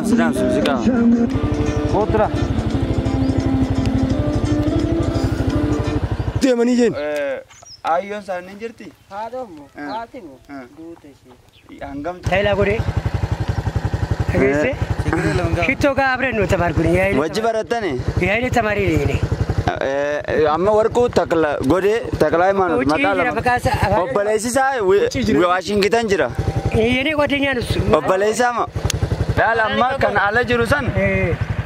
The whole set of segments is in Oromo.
Dhaamsi dhaamsi muuziqaa. Kootura. Deemanii jeen. Ayyoon isaanii jirti? Haadha haati moo duute ishee. Hangam? Taayilaa godhee. Dhageesse? Shittoo gaa abireen nu tamarguni. Wajji barattani? Yaa'ii tamarii dhiine. Amma warquu takla godhee taklaa himaanot maqaa lama. Obboleessi isaa Waashingitan jira. Yene godhee nus. Obboleessi amma. Laala amma kan ala jiru san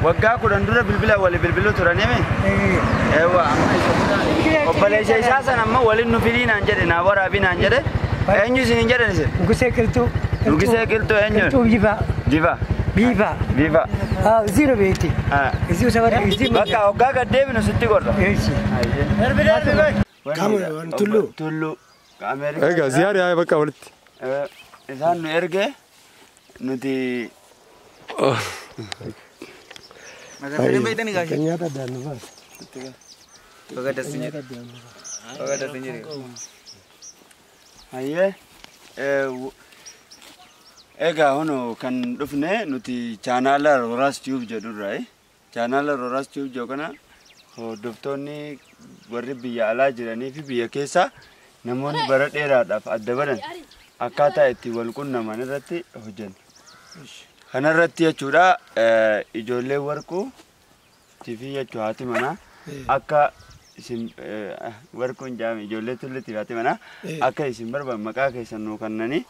waggaa 10 dura bilbila walii bilbiluu turaniimi. Eewwa amma obboleessa isaa san amma waliin nu fidii naan jedhe naa waraabii naan jedhe. Eenyu isin hin jedhan isin? Nugusee Qilxuu. Nugusee Qilxuu eenyu? Qilxuu Biifaa. Jifa. Biifaa. Biifa. Izii nu beekti. Izii saba izii. Bakka hoggaa gad deebinu sitti gorra. Kamu Tulluu. Tulluu. Ameerikaa. Egaa ziyaara yaa'ee bakka walitti. Isaan nu erge nuti. Nyaata addaan nu baasa. Hayyee. Egaa hono kan dhufne nuti chaanaala Roraas Tube jedhurraa. Chaanaala Roraas Tube jedhu kana hordoftoonni warri biyya alaa jiranii fi biyya keessa namoonni bara dheeraadhaaf adda badan akkaataa itti wal qunnaman irratti hojjenna. Kanarratti jechuudha ijoollee warquu tifii jechuu haati manaa akka isin warquun jaame ijoollee tullutti haati manaa akka isin barbaadan maqaa keessan nuu kennanii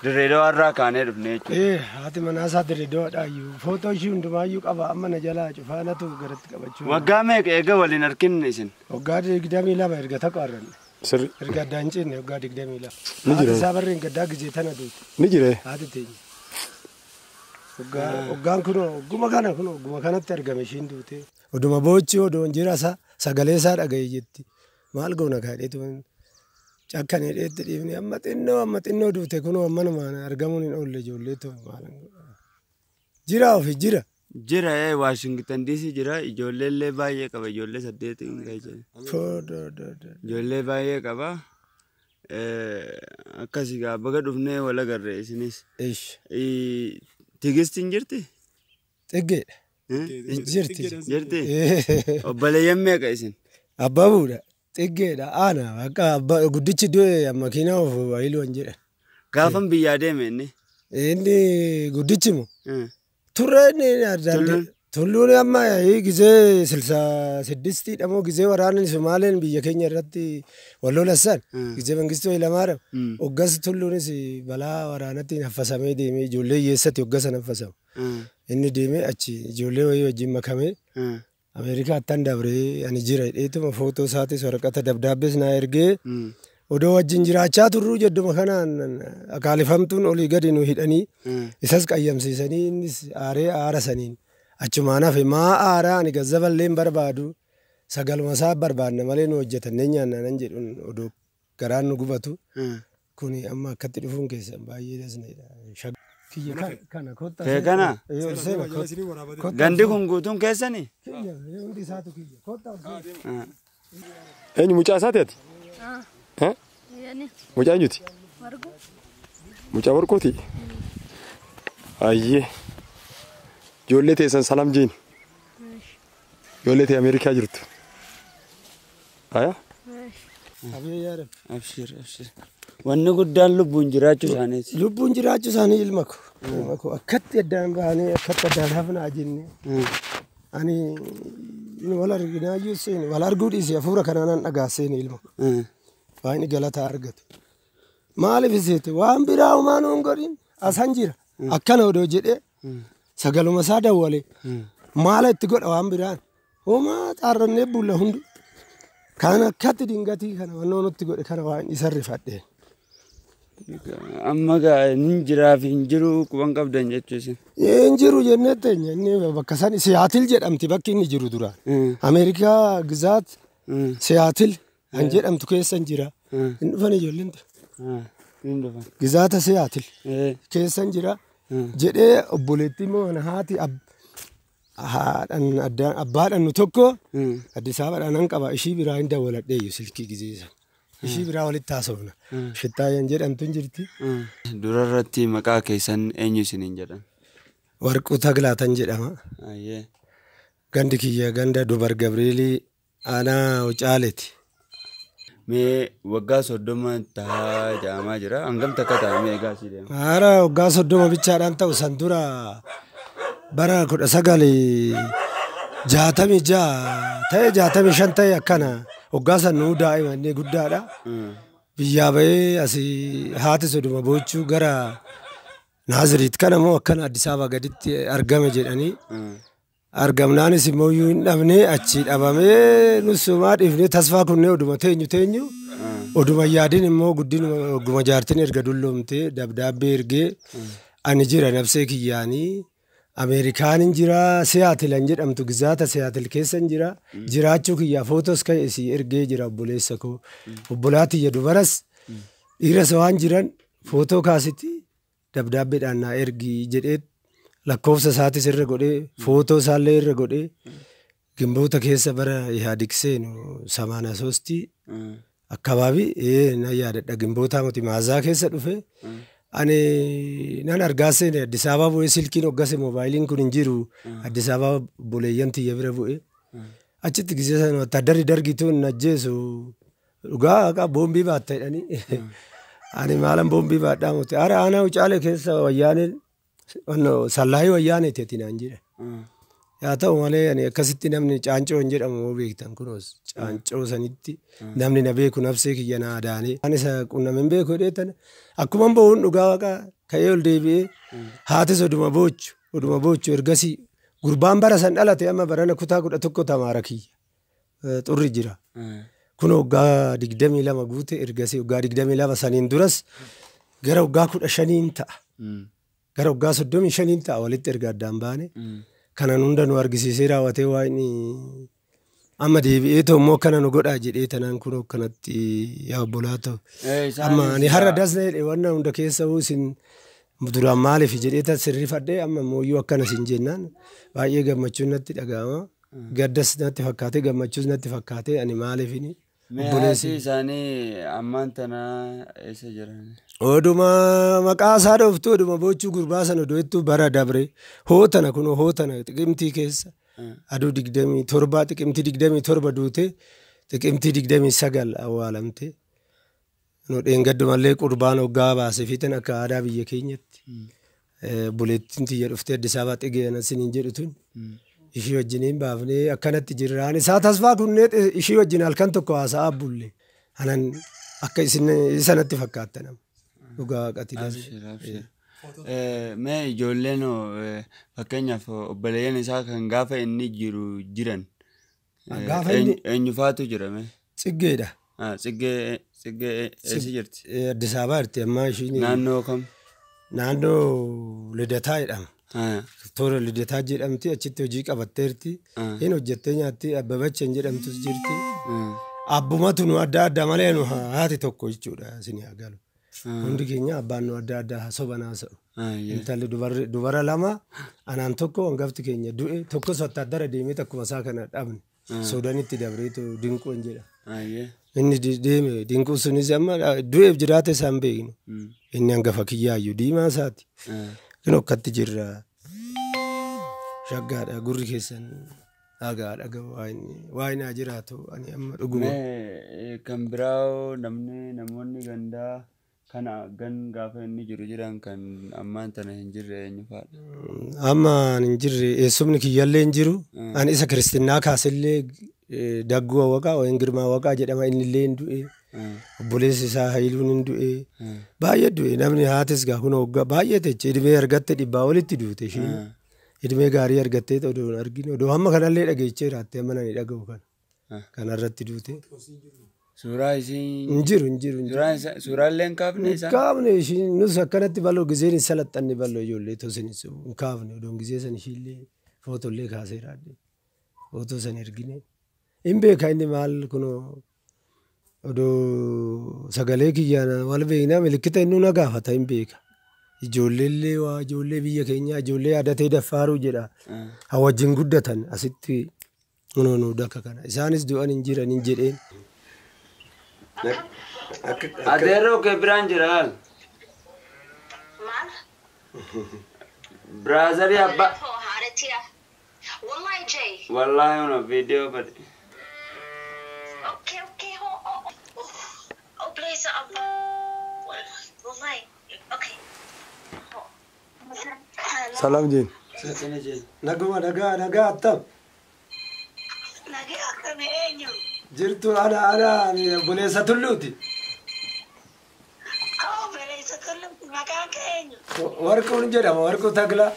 dirree irraa kaanee dhufne jechuudha. Haati manaa isaa dirree iyyuu footoo ishii hundumaayyuu qaba amma na jalaa cufaanatu garatti qabachuu. Waggaa meeqa eega waliin arginne isin? Waggaa 22 erga taqaarranne. Sirri. Erga addaan cinne waggaa 22. Ni jira. Haati isaa barreen gaddaa gizee tana duute. Ni jira. Haati teenya. Waggaan kun ogguma kana kun ogguma kanatti argame ishiin duute. Oduma boochi odoon jira isaa sagalee isaa dhagaye jetti. Maal goona kaadheetu cakkan hidheetti dhiifne amma xinnoo duute kunoo amma namaan argamuun hin oolle ijoollee ta'u maal jira ofi jira. Jira Waashingtan DC jira ijoollee illee baay'ee qaba ijoollee 8 hin gahe. Ijoollee baay'ee qaba. Akkasii gaa baga dhufnee wal agarre isinis. Tigistiin jirti? Xiggeedha. Jirti. Jirti? Obboleeyyan meeqa isin? Abbabuudha. Xiggeedha. Aana akka guddichi du'e makiinaa ofu wayiluwan jedhan. Gaafan biyyaa deeme inni? Inni guddichi moo? Turre inni tulluun amma gizee 66 moo gizee waraanni Somaaleen biyya keenya irratti wal lolassan gizee Mangistuu Hayilamaariyaam hoggas tulluunis balaa waraanatti haffasamee deemee ijoollee hiyyeessatti hoggasan haffasamu. Inni deemee achi ijoollee wayii wajjin makamee Ameerikaattan dabree ani jira hidheetuma footoo isaatis waraqata dabdaabbees naa ergee odoo wajjin jiraachaa turruu jedduma kanaan akaalifamtuun olii gadi nu hidhanii isas qayyamsiisanii innis aaree aara saniin achumaan hafe maa aaraa ani gazzaballee hin barbaadu sagaluma isaa barbaadna malee nu hojjetannee nyaanna nan jedhuun odoo garaan nu gubatu kuni amma akkatti dhufuun keessan baay'ee dasneedha. Kiyya kana kottaa. Kee kana? Gandi kun guutuun keessanii? Kiyya hundi isaatu kiyya kottaa. Eenyu mucaa isaati ati? Mucaa eenyuti? Mucaa warquuti? Ayyee. Ijoollee teessan salam jeen. Ijoollee tee Ameerikaa jirtu. Aya? Abshir abshir. Wanni guddaan lubbuun jiraachuu isaaniiti. Lubbuun jiraachuu isaanii ilma koo. Ilma koo akkatti addaan baanee akkatti addaan hafnaa jenne. Ani wal arginaayyuu seeni wal arguu dhiise hafuura kanaanan dhagaa seeni ilma koo. Waan galata argatu. Maaliif seete waan biraa homaa nuun godhin asan jira. Akkana odoo jedhee sagaluma isaa dawwalee maala itti godha waan biraan homaa xaarrannee bulla hundi. Kan akkatti dingatii kana wannoo nutti godhe kana waan isa rifadhe. Amma gaa hin jiraa fi hin jiru quban qabdan jechuu isin. Hin jiru jennee teenya inni bakka san Siyaatil jedhamti bakki inni jiru duraan. Ameerikaa gizaat Siyaatil kan jedhamtu keessa hin jira. Hin dhufan ijoolleen. Hin dhufan. Gizaata Siyaatil keessa hin jira. Jedhee obboleettii immoo haati abbaadhaan nu tokko Addis Ababaadhaan nan qaba ishii biraa hin dawwaladhee iyyuu silkii gizeessa. Ishii biraa walitti haasofna. Shittaayan jedhamtu hin jirti. Durarratti maqaa keessan eenyu isiniin jedhan? Warquu Taglaatan jedhama. Gandi kiyya ganda Dubar Gabrielii aanaa Wucaaleeti. Mee waggaa 30 tahaa jedhamaa jira. Hangam takka ta'a mee egaa asii deema? Haara waggaa 30 bichaadhaan ta'u san dura bara 1966 ta'e 65 ta'e akkana waggaa san nuu daa'ima inni guddaadha. Biyyaa bahee asii haati soduma boochuu gara Naaziriit kana immoo akkana Addis Ababa gaditti argame jedhanii argamnaanis immoo iyyuu hin dhabne achi dhabamee nusumaa dhiifnee tasfaa kunnee oduma teenyu oduma yaadin immoo guddinuma ogguma jaartiin erga dulloomtee dabdaabbee ergee ani jira nabsee kiyyaanii Ameerikaan jira Siyaatilan jedhamtu gizaata Siyaatil keessa jira jiraachuu kiyyaa footos ka'e isii ergee jira obboleessa koo obbolaa tiyya dubaras dhiiras waan jiran footoo kaasitti dabdaabbeedhaan naa ergi jedhee lakkoofsa isaatis irra godhee footoo isaallee irra godhee gimboota keessa bara Ihaadig seenu 83 akkabaabi na yaadadha gimboota miti maazaa keessa dhufe ani nan argaa seene Addis Ababa bu'ee silkiin hoggase moobaayiliin kun hin jiru Addis Ababa obboleeyyan tiyya bira bu'ee achitti gisee sana wattaaddarri dargituun na ajjeesu dhugaa haqa boombii baatta jedhanii ani maalan boombii baadhaa miti ara aanaa Wucaalee keessa wayyaaneen sallaayii wayyaaneeti ati naan jedhe. Yaa ta'u malee ani akkasitti namni caancoo hin jedhamu moo beektan kunuus caancoo sanitti namni na beeku nafsee kiyya na adaanee. Ani isa qunname hin beeku jedhee tana akkuma bo'uun dhugaa waaqa ka'ee ol deebi'ee haatis oduma boochu ergasii gurbaan bara san dhalate amma barana kutaa 11 tamaara kiyya xurri jira. Kun waggaa 22 guute ergasii waggaa 22 saniin duras gara waggaa 15 ta'a. Gara waggaa 35 ta'a walitti erga addaan baane. Kanan hunda nu argisiisee raawwatee waa inni amma deebi'ee ta'u immoo akkana nu godhaa jedhee tanaan kun akkanatti yaa obbolaa ta'u. Amma ani har'a dasna jedhe wanna hunda keessa isin duraan maaliif jedhee tan sirrifadhee amma immoo iyyuu akkana isin jennaan baay'ee gammachuun natti dhaga'ama. Gaddas natti fakkaatee gammachuus natti fakkaatee ani maaliifini. Obboleessi isaanii ammaan tana eessa jiran? Oduma maqaa isaa dhooftu oduma boochuu gurbaa sana odoo ittuu bara dabre hootana kun hootana xiqimtii keessa aduu 27 xiqimtii 27 duute xiqimtii 29 awwaalamte. Nu dheengaddumallee qurbaan hoggaa baasee fiitan akka aadaa biyya keenyatti. Buleettiin tiyya dhuftee Addis Ababa xigee isiniin jedhu tun. Ishii wajjiniin baafnee akkanatti jirra. Ani isaa tasfaa kunnee ishii wajjin halkan tokko haasa'aa bulle. Anan akka isin sanatti fakkaattan dhugaa waaqati. Mee ijoolleen fakkeenyaaf obboleeyyan isaa kan gaafa inni jiru jiran eenyufaatu jira mee? Tsiggeedha. Tsiggee eessa jirti? Addis Ababa jirti ammaa ishiin. Naannoo kam? Naannoo Lidataa jedhama. Toora Lidataa jedhamti achitti hojii qabatteerti. Hin hojjettee nyaatti Abbabachan jedhamtus jirti. Abbumatu nu adda adda malee nu haati tokko jechuudha isin haa galu. Hundi keenya abbaan nu adda adda soban haasa'u. Intalli dubara lama anaan tokko hangafti keenya du'e tokkos wattaaddara deemee takkuma isaa kana dhabne. Soodanitti dabreetu dinquun jedha. Inni deeme dinquun sunis amma du'eef jiraate isaan beeknu. Inni hangafa kiyyaayyuu diimaa isaati. Kun akkatti jirra. Shaggaadha gurri keessan dhagaa waa inni jiraatu ani amma dhuguma. Kan biraa namoonni gandaa kana gan gaafa inni jiru jiran kan ammaan tana hin jirre eenyufaadha? Amma hin jirre eessumni kiyyallee hin jiru. Ani isa kiristinnaa kaasellee Dagguu Awwaqaa yookiin Girmaa Awwaqaa jedhama innillee hin du'e. Obboleessi isaa Hayiluun hin du'e. Baay'ee du'e namni haatis gaa kun hoggaa baay'ee teche idmee argatte dhibbaa olitti duute ishiin. Idmee gaarii argattee odoo hin argine odoo hamma kanallee dhageechee jiraatte amma nani dhaga'u kana. Kanarratti duute. Suuraa isiin hin jiru. Suuraallee hin kaafne isaan? Kaafne ishiin nus akkanatti bal'oo gizeen hin salaxxanne bal'oo ijoollee tosin hin kaafne odoon gizee san ishiillee footollee kaasee raadde footoo san ergine. Hin beeka inni maal kunoo odoo sagalee kiyyaan wal beeknaa milikkita inni na gaafata hin beeka. Ijoolleellee waa ijoollee biyya keenyaa ijoollee yaadatee daffaaruu jedha. Haa wajjin guddatan asitti kunoo nu dakka kana isaanis du'an hin jiran hin jedheen. Adeeroo kee biraan jira haal? Maal? Brother abba. Wallahi Jay. Wallahi ono video but. Okay okay oh oh oh please abba. Wallahi okay. Salam Jin. Naguma nagaa nagaa attam. Nagaa akkam eenyu? Jirtu ana ana obboleessa Tulluuti. Obboleessa Tulluuti maqaan kee eenyu? Warquun jedhama Warquu Taglaa.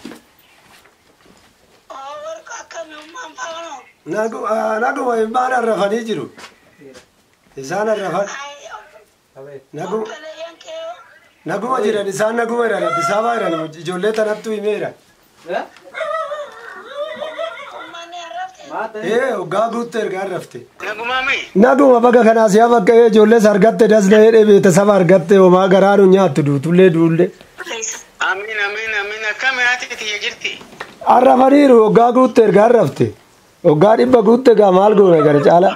Warquu akkami ummaan faanoo? Naguma ilmaan arrafanii jiru. Isaan arrafan. Naguma jiran isaan naguma jiran Addis Ababaa jiran ijoollee tanattu himeera. Hoggaa guutte erga arrafte. Naguma bakka kanaas yaa bakka ijoollees argatte dasna jedhee beetasaba argatte homaa garaa nu nyaattu duutullee duullee. Amiin amiin amiin akkam haati tiyya jirti? Arrafaniiru hoggaa guutte erga arrafte. Hoggaa 100 guutte gaa maal goone gara caala?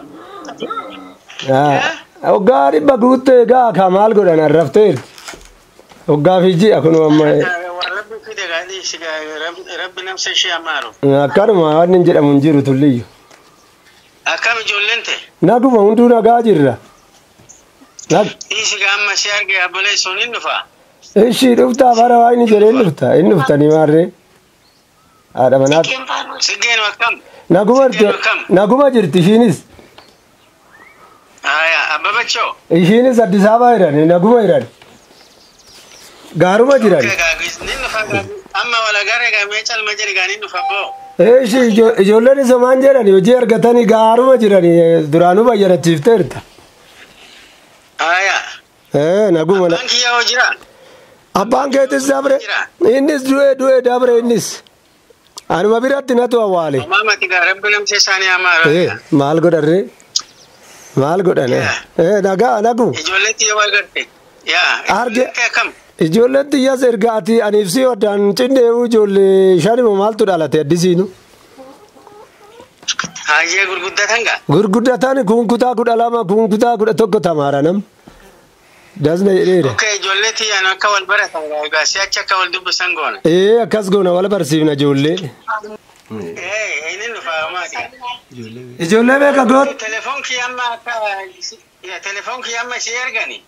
Hoggaa 100 guutte gaa ka maal godhan arrafteerti. Hoggaa fi ji'a kun amma. Rabbi namsa ishee amaaru. Akkanuma waan hin jedhamu hin jiru Tulliyyu. Akkam ijoolleen ta'e? Naguma hunduu nagaa jirra. Dhiisi amma si arge obboleessuun hin dhufaa? Ishii dhuftaa bara waa inni jedhee hin dhufta. Hin dhuftanii maarree. Haadha manaatti. Siggeen akkam? Naguma jirti ishiinis. Abbabachoo? Ishiinis Addis Ababaa jiran naguma jiran. Gaaruma jiran. Amma wal agarre gamee calma jedhi gaanii dhufa boo. Eeshi ijoolleen isomaan jedhani hojii argatanii gaaruma jirani duraanuu bayyanachiifteerta. Aya. Naguma. Abbaan kiyya hoo jira? Abbaan keetis dabre. Innis du'ee dabre innis. Anuma biratti natu awwaale. Maamati gaa rabbi namsa isaanii amaaru. Maal godharree? Maal godhane? Nagaa nagu. Ijoollee tiyya wal garte. Yaa. Arge. Ijoolleen xiyyaas erga ati aniif si waddaan cindee'uu ijoollee shanimo maaltu dhalate addisiinu. Hayyee gurguddatan gaa? Gurguddatan kun kutaa 12 kun kutaa 11 tamaara nam. Dasna jedheera. Okay ijoollee xiyyaan akka wal baratan gaa si'achi akka wal dubbisan goona. Akkas goona wal barsiifna ijoollee. Inni dhufa maati. Ijoollee meeqa goot? Telefoon kiyya amma akka telefoon kiyya amma ishee ergani.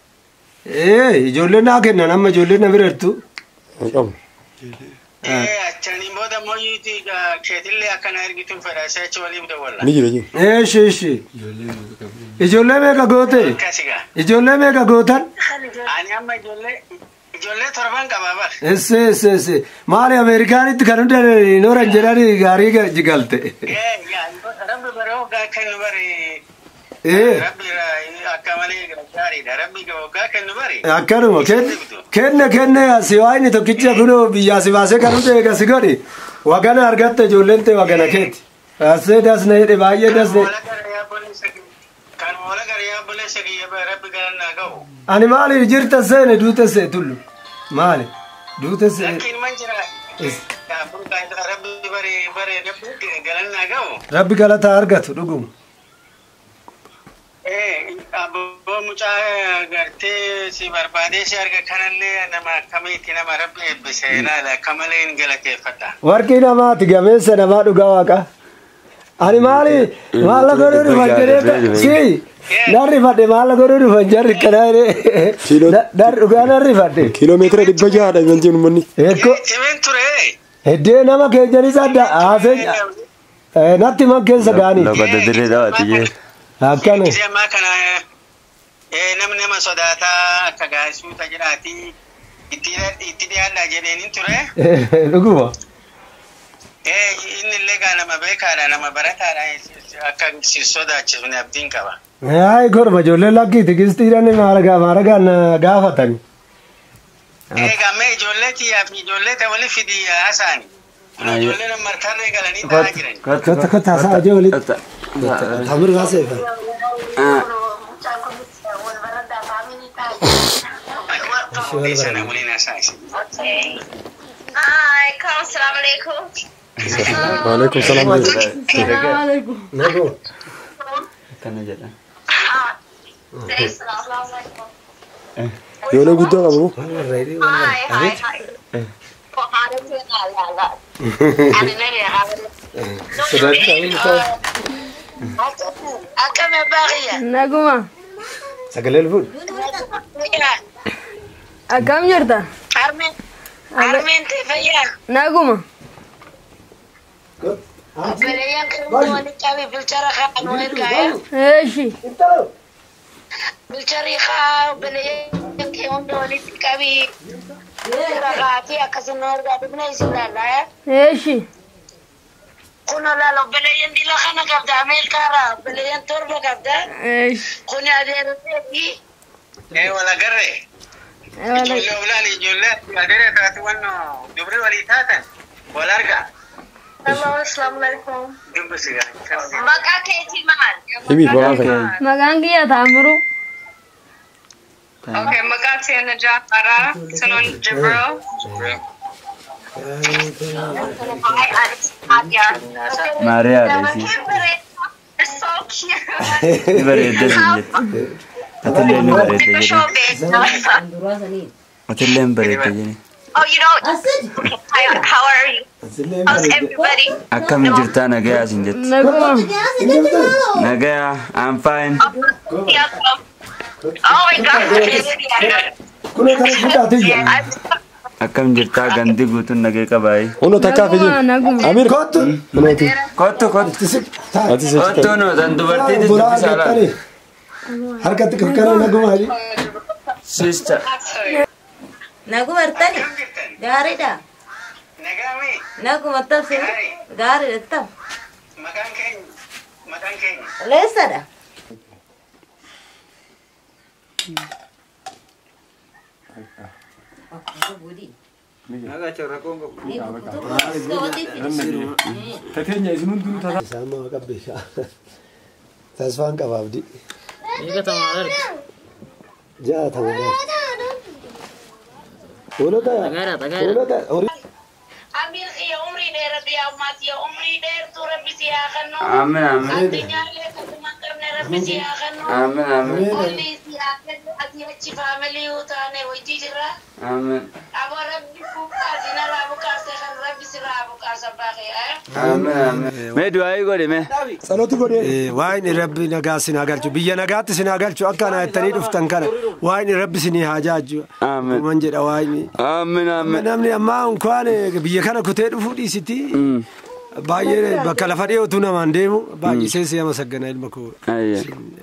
Ijoolleen naa kennan amma ijoolleen na bira jirtu. Achaniin booda mooyyuuti keetillee akkana ergituun fedha si'achi waliif dawwalla. Ni jira jiru. Eeshi eeshi. Ijoollee meeqa goote? Ijoollee meeqa gootan? Ani amma ijoollee 7 qaba bar. Esse esse esse. Maali Ameerikaanitti kan hunda noran jedhanii gaarii galte. Rabbi baree hoggaa kennu bari. Rabbi akka malee gaariidha. Rabbi hoggaa kennu bari. Akkanuma kenne kenne asi waa inni tokkicha kunoo biyyaa si baasee kan hunda eega si godhi. Wagana argatte ijoolleen ta'e wagana keeti. Asee dasna jedhe baay'ee dasne. Kan wala gariyaa obboleessa kiyya rabbi galannaa gahu. Ani maaliif jirta seene duute see Tullu? Maali? Duute see. Lakkiin man jira. Rabbi bare rabbi galannaa gahu. Rabbi galata argatu dhuguma. Abboo mucaa gartee si barbaadee si arga kanallee nama akkamiitti nama rabbi eebbise ilaala akka malee hin galateeffadha. Warqii namaati gameessa namaa dhugaa waaqa. Ani maali maalla godhuu dhufan jedhee si narri fadhe maalla godhuu dhufan jarri kana jedhee dhugaa narri fadhe. Kiiloomeetira 600 dha imaltiin uummanni. Cimeen ture. Heddee nama keenyanis adda haasee natti man keessa gaanii. Lafa dirree daawwati jee. Akkana. Gisee ammaa kana namni nama sodaataa akka gaasuuta jedhaati itti dhiyaadhaa jedheenin ture. Dhuguma. Inni illee gaa nama beekaadha nama barataadha akka si sodaachisne abdiin qaba. Hayi gorma ijoollee lakkiiti gistiidhaan maaragaan gaafatani. Egaa mee ijoollee tiyyaa fi ijoollee ta wali fidii haasa'ani. Ijoolleen martarree galanii taa'aa jiran. Kotta kotta haasa'a ijoo walitti. Tamir haaseefa. Sana waliin haasa'a. Hi, come, assalamu alaikum. Waalaikum salam. Alaikum. Nago. Akkana jedha. Ijoollee guddaa qabu. Hi, hi, hi. Haadha seenaa laala. Ani nani haadha. Akkam abbaa kiyya? Naguma. Sagalee fuudhu. Akkam jirta? Harmeen tee fayyaa? Naguma. Obboleeyyan kan walitti qabee bilchara kaan ergaa. Eeshi. Bilcharii kaa obboleeyyan kee hunda walitti qabee bilchara kaatee akkasuma ergaa dhufna isin laallaa. Eeshi. Kun laala obboleeyyan dila kana qabda Ameerikaarraa obboleeyyan 7 qabda. Eeshi. Kuni adeerteefi. Wal agarree. Ijoollee olaali ijoollee adeeree taate waan dubri walii taatan wal argaa. Hello, assalamu alaikum. Maqaa keetii maal? Himi maqaa kee. Maqaan kiyya Taamiruu. Okay, maqaan kiyya Najat Farah, Sunan Jibril. Maariyaa dha. You're so cute. Ni bareedda siin jette. Atillee ni bareedda jedhe. Atillee ni bareedda jedhe. Oh, you know, okay, hi, how are you? How's everybody? Akkam jirtaa nagayaa siin jette. Naguma. Nagayaa, I'm fine. Oh my God. Kunoo kana guddaatu iyya. Akkam jirtaa gandi guutuun nagee qabaayi. Kunoo takkaa fi jiru. Naguma. Amir. Kottu. Kunooti. Kottu kottu. Ati sechi Kottu no tan dubartiitti Buraa dubbisaa laala. argattanii. Harkatti kakkana naguma jedhi. Sister. Naguma artani. Gaariidha. Nagaami. Naguma tabsini. Gaariidha tab. Maqaan keenya. Maqaan keenya. Leessadha. Tateenya isin hundinuu tasaa. Isaan maa qabbeesha. Tasfaan qaba abdii. Ja'a tamaadha. Hoolota. Hoolota. Horii. Amir kiyya umrii dheeradhu yaa ummaati yaa umrii dheertuu rabbi si haa kennu. Amiin amiin. Addunyaallee akkasuma hin qabne rabbi si haa kennu. Amiin amiin. Olli si haa kennu ati achi faamilii yoo taane wajjii jirra. Amiin. Aboo rabbi buqqaasi narraa buqqaase kan rabbi sirraa buqqaasa baaqee. Amiin amiin. Mee du'aayii godhi mee. Salootu godhee. Waaqni rabbi nagaa sin haa galchu biyya nagaatti sin haa galchu akka kana jettanii dhuftan kana waaqni rabbi sin haa jaajju. Amiin. Kuman jedha waaqni. Amiin amiin. Namni ammaa unkaan biyya kana kutee dhufuu dhiisiti. Baay'ee bakka lafa dhiyootu namaan deemu baay'isee si amasaggana ilma koo.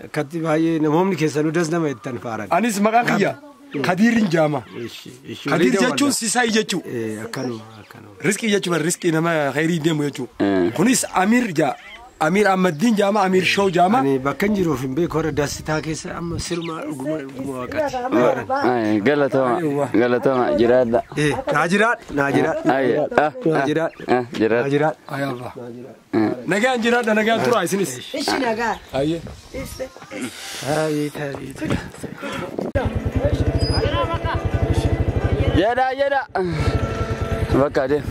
Akkatti baay'ee namoonni keessanuu das nama jettan faaran. Anis maqaan kiyya Kadiirin jaama. Kadiir jechuun sisaay jechuu. Akkanuma akkanuma. Riskii jechuun riskii nama khayrii deemu jechuu. Kunis Amir jaa. Amir Ahmadiin jaama Amir Show jaama. Ani bakka hin jiruuf hin beeku warra dassitaa keessa amma sirumaa dhuguma dhuguma waaqati. Galatoma galatoma jiraadha. Naa jiraadha naa jiraadha. Naa jiraadha. Jiraadha. Naa jiraadha. Ayaabba. Nagaan jiraadha nagaan turaa isinis. Ishi nagaa. Ayyee. Jedha jedha. Bakka adeem.